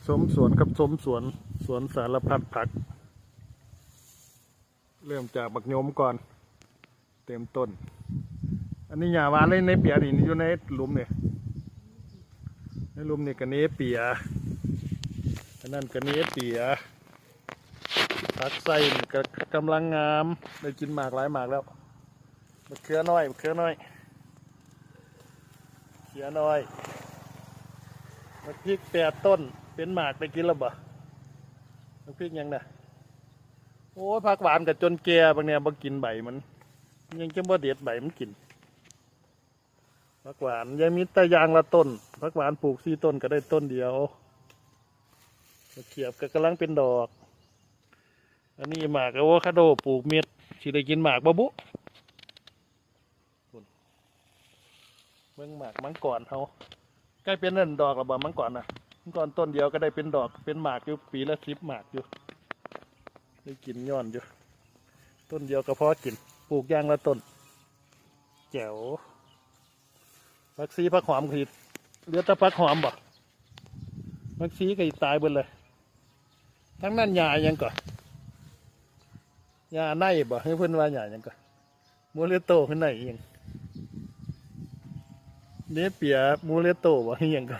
ຊົມສວນຄັບ ຊົມສວນ ສວນສາລະພັດຜັກ. ເລີ່ມຈາກບັກຍົມກ່ອນ ເຕັມຕົ້ນ. ອັນນີ້ຫຍ້າຫວານເລີຍ ເນເປຍນີ້ ຢູ່ໃນຫຼຸມນີ້ ໃນຫຼຸມນີ້ກະເນເປຍ ອັນນັ້ນກະເນເປຍ. ຜັກໄສ້ນີ້ກະກຳລັງງາມ ໄດ້ກິນໝາກຫຼາຍໝາກແລ້ວ. ບັກເຂືອນ້ອຍ ບັກເຂືອນ້ອຍ ເຂືອນ້ອຍ. ບັກພິກແປດຕົ້ນ ເປັນໝາກ ໄດ້ກິນແລ້ວບໍ່? ບັກພິກຫຍັງນະ? ໂອ້ຍ ຜັກຫວານກະຈົນແກ່ ບັກແນວບໍ່ກິນໃບມັນ ຍັງຈະບໍ່ເດັດໃບມັນກິນ. ຜັກຫວານຍັງມີແຕ່ຢ່າງລະຕົ້ນ ຜັກຫວານປູກສີ່ຕົ້ນກະໄດ້ຕົ້ນດຽວ. ບັກຂຽບກະກຳລັງເປັນດອກ. ອັນນີ້ໝາກອາໂວຄາໂດ ປູກເມັດ ຊິໄດ້ກິນໝາກບໍ່ບຸ? ພຸ້ນ ເບິ່ງໝາກມັງກອນເຮົາ ໃກ້ເປັນອັນດອກແລ້ວບໍ່ ມັງກອນນະ? ມັງກອນຕົ້ນດຽວກະໄດ້ເປັນດອກເປັນໝາກຢູ່ ປີລະສິບໝາກຢູ່ ໄດ້ກິນຍ້ອນຢູ່. ຕົ້ນດຽວກະພໍກິນ ປູກຢ່າງລະຕົ້ນ ແຈ໋ວ. ຜັກຊີຜັກຫອມກະຊິ ເຫຼືອແຕ່ຜັກຫອມບໍ່? ຜັກຊີກະຊິຕາຍເບິດເລີຍ. ທາງນັ້ນຫຍ້າຫຍັງເກາະ? ຫຍ້າໄນບໍ່? ເຮີ ເພິ່ນວ່າຫຍ້າຫຍັງເກາະ? ໂມເຣໂຕ ຄືໄນອີ່ຫຍັງ? ເນເປຍ ໂມເຣໂຕບໍ່? ອີ່ຫຍັງເກາະ?